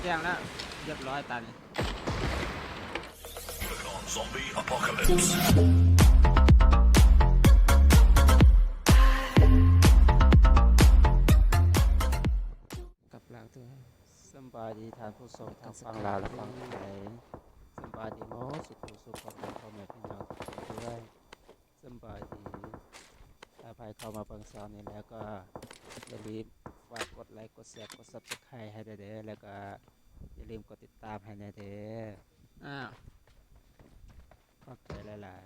ແຈ້ງແລ້ວ ຮຽບຮ້ອຍຕານີ້. Zombie Apocalypse ກັບລາວເທື່ອ. ສຳບາຍດີທ່ານຜູ້ຊົມທັງຝັ່ງລາວ ແລະ ຝັ່ງໄທ. ສຳບາຍດີໝົດສຸຂູສຸຂນ ພໍ່ແມ່ພີ່ນ້ອງທຸກຄົນດ້ວຍ. ສຳບາຍດີ. ຖ້າໃຜເຂົ້າມາເບິ່ງຊ່ອງນີ້ແລ້ວກໍຢ່າລືມຝາກກົດໄລ ກົດແຊ ກົດ Subscribe ໃຫ້ແດ່ເດີ ແລ້ວກໍຢ່າລືມກົດຕິດຕາມໃຫ້ແດ່ເດີ. ອ້າວ ຂອບໃຈຫຼາຍ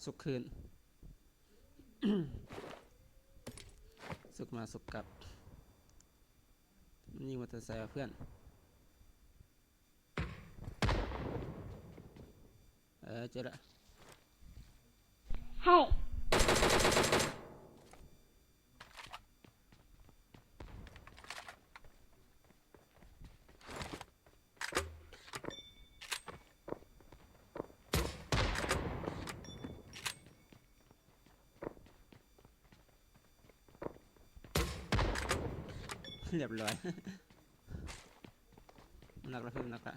ໆ. ສຸກຄືນ ສຸກມາສຸກກັບ. ມັນຍິງມາແຕ່ໃສວະເພື່ອນ? ເອີ ເຈີລະ. ຮຽບຮ້ອຍ. ໜັກລະ ເພີ່ມໜັກລະ.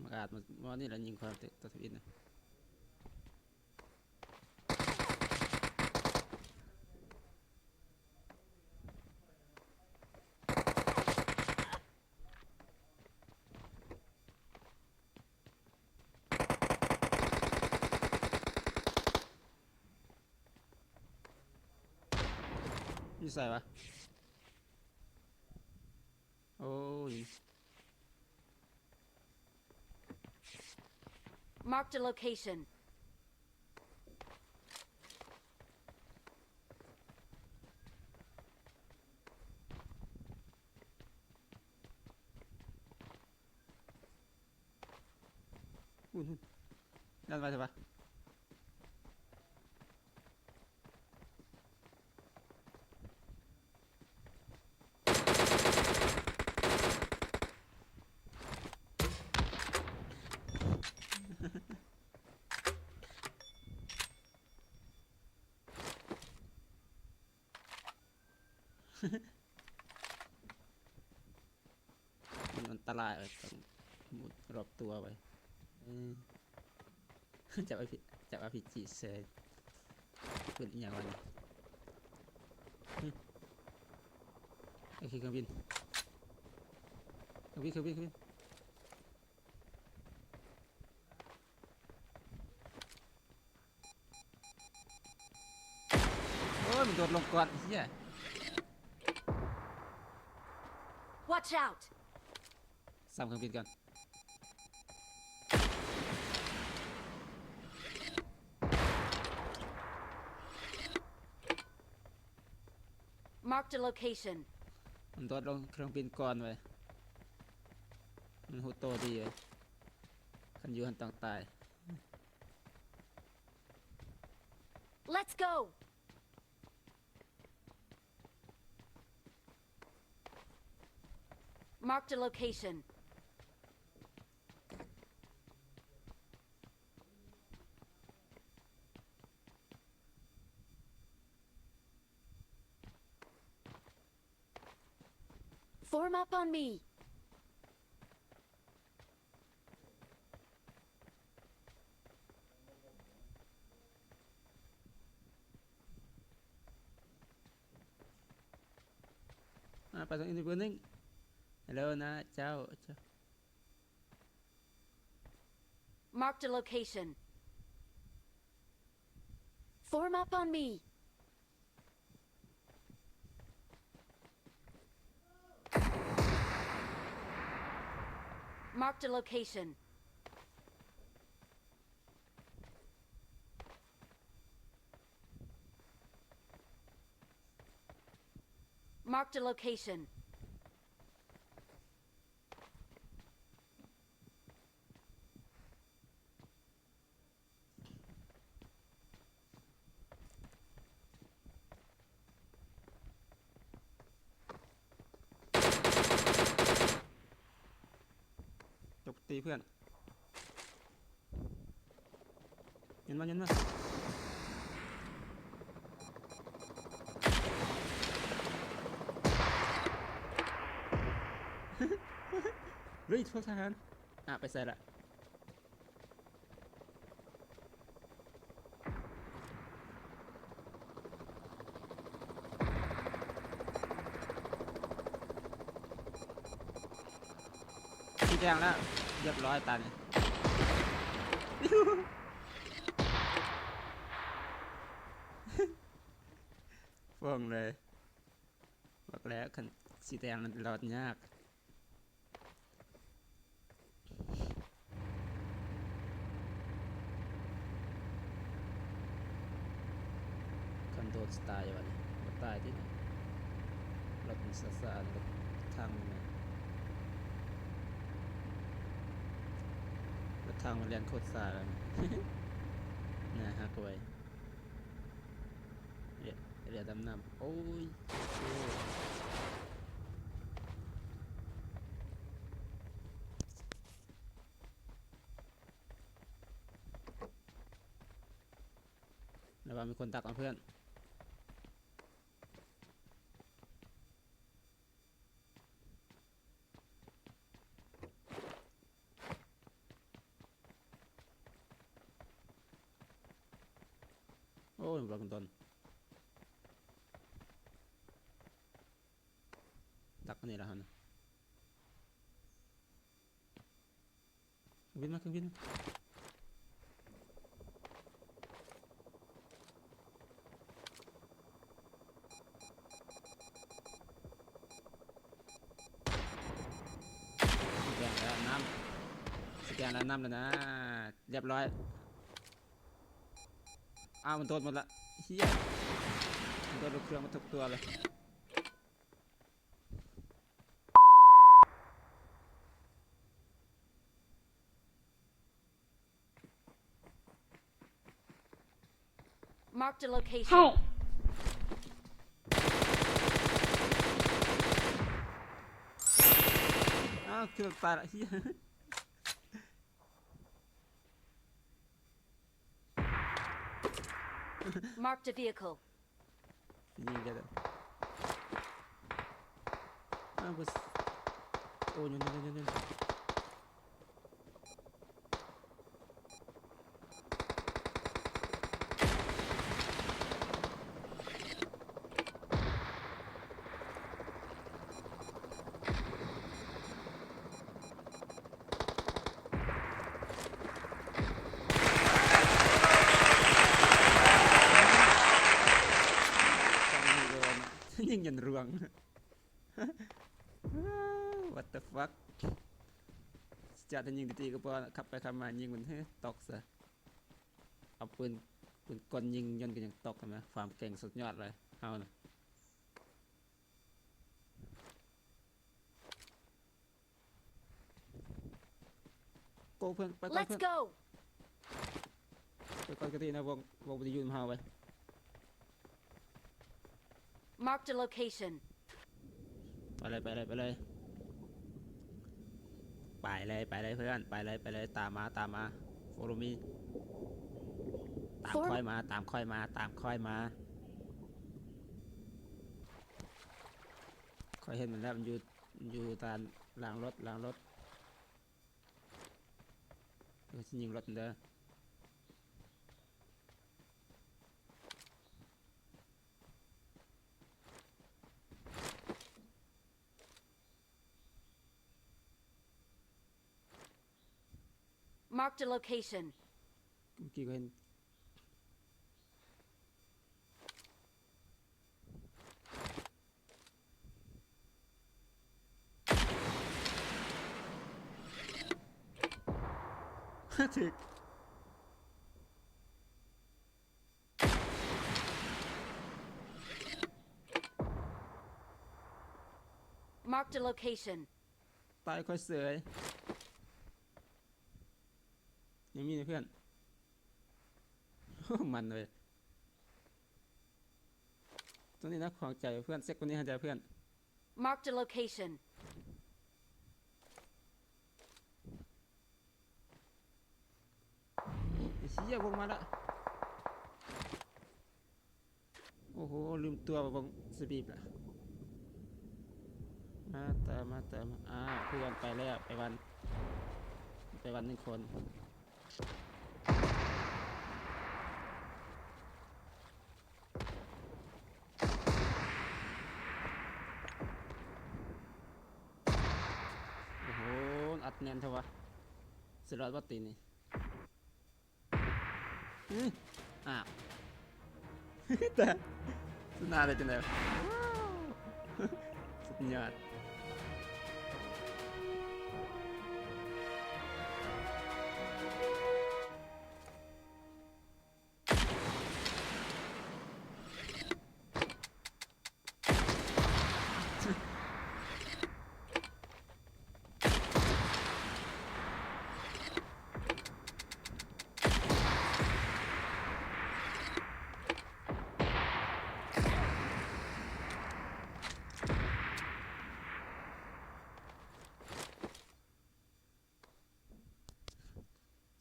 ມັນອາດມາ ມານີ້ລະຍິງຂ້ອຍ ໂຕທຳອິດນະ. ຢູ່ໃສວະ? ໂອ້ຍ. Marked a location. ຫຸ້ນໆ ນັ້ນວ່າແຕ່ວ່າ ມັນອັນຕະລາຍເວີຍ ຕ້ອງໝູນຮອບຕົວໄວ້. ເອີ ຈັບອາພີ ຈັບອາພີຈີເຊີຍ. ປືນອີ່ຫຍັງວະນີ້? ຫຶ ໂອເຄ ເຄື່ອງບິນ ເຄື່ອງບິນ ເຄື່ອງບິນ ເຄື່ອງບິນ. ໂອ້ຍ ມັນໂດດລົງກ່ອນ ເຮີຍ. Watch out! ສ້ຳເຄື່ອງບິນກ່ອນ. Marked a location. ມັນໂດດລົງເຄື່ອງບິນກ່ອນເວີຍ. ມັນຮູ້ໂຕດີເວີຍ. ຄັນຢູ່ຫັ້ນຕ້ອງຕາຍ. Let's go! Marked a location. Form up on me. ມາ ໄປທາງອື່ນເບິ່ງໜຶ່ງ. Hello ນະເຈົ້າ. Marked a location. Form up on me. Marked a location. Marked a location. ໂຈມຕີເພື່ອນ. ຍິງມາ ຍິງມາ ລຸຍ ພວກທະຫານ. ອາ ໄປໃສລະ? ສີແດງແລ້ວ ຮຽບຮ້ອຍຕານີ້ ຟອງເລີຍ. ບອກແລ້ວ ຄັນສີແດງນັ້ນລອດຍາກ. ຄັນໂດດຊິຕາຍຢູ່ຫວານີ້? ບໍ່ຕາຍຕິ. ລົດມັນຊ້າໆ ລົດຖັງນີ້ ລົດຖັງມັນແລ່ນໂຄດຊ້າແລ້ວ ໜ້າຮັກເວີຍ. ເອ ເອເລຍດຳນ້ຳ ໂອ້ຍ ໂອ້ຍ. ລະວັງມີຄົນດັກນະເພື່ອນ. ໂອ້ຍ ບັກດົນ ດັກອັນນີ້ລະຫັ້ນນະ. ເຄື່ອງບິນມາ ເຄື່ອງບິນມາ. ສະແກນແລ້ວນຳ ສະແກນແລ້ວນຳແລ້ວນະ ຮຽບຮ້ອຍ. ອ້າວ ມັນໂດດໝົດລະ ເຮີ້ຍ ມັນໂດດລົດເຄື່ອງໝົດທຸກຕົວເລີຍ. Marked a location. ອ້າວ ເກືອບຕາຍລະ ເຮີ້ຍ. Marked a vehicle. ຍິງກັນເດີ ອ້າວ ໂອ້ຍ ຍິງຈົນລ່ວງ What the fuck. ຈະໄດ້ຍິງດີໆ ກໍບໍ່ ຂັບໄປຂັບມາຍິງມັນ ເຮີ້ຍ ຕົກຊະ. ເອົາປືນ ປືນກົນຍິງຍົນກໍຍັງຕົກ ເຫັນບໍ່? ຄວາມເກັ່ງສຸດຍອດເລີຍເຮົານະ. ໂກ ເພື່ອນ ໄປກ່ອນເພື່ອນ ໄປກ່ອນກະຕິນະ ວົງ ວົງບໍ່ໄດ້ຢູ່ນຳເຮົາເວີຍ. Marked a location. ໄປເລີຍ ໄປເລີຍ ໄປເລີຍ ໄປເລີຍ ໄປເລີຍເພື່ອນ ໄປເລີຍ ໄປເລີຍ ຕາມມາ ຕາມມາ Follow me. ຕາມຂ້ອຍມາ ຕາມຂ້ອຍມາ ຕາມຂ້ອຍມາ. ຂ້ອຍເຫັນມັນແລ້ວ ມັນຢູ່ ຢູ່ຕາມຫຼັງລົດ ຫຼັງລົດ. ເອີ ຊິຍິງລົດເດີ. Marked a location. ເມື່ອກີ້ກໍເຫັນ ຖືກ. Marked a location. ຕາຍຂ້ອຍເສີຍ. ຍັງມີເພື່ອນ. ມັນເວີຍ. ຕົງນີ້ນະ ຂອງໃຈເພື່ອນ ເຊັກຕົງນີ້ໃຫ້ໃຈເພື່ອນ. Marked a location. ໄອ້ເຊຍ ຮຽກວົງມາລະ. ໂອ້ໂຫ ລືມຕົວວ່າວົງສະບີບລະ. ມາເຕີມ ມາເຕີມ. ອ້າວ ເພື່ອນໄປແລ້ວ ໄປວັນ ໄປວັນໜຶ່ງຄົນ. ໂອ້ໂຫ ອັດແໜ້ນແທ້ວະ. ຊິລອດບໍ່ຕີນີ້? ອື ອ້າວ ແຕ່ຊະນະໄດ້ຈັ່ງໃດ? ວ້າວ ສຸດຍອດ.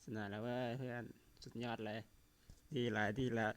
ຊະນະແລ້ວເວີຍເພື່ອນ ສຸດຍອດເລີຍ. ດີຫຼາຍ ດີຫຼາຍ.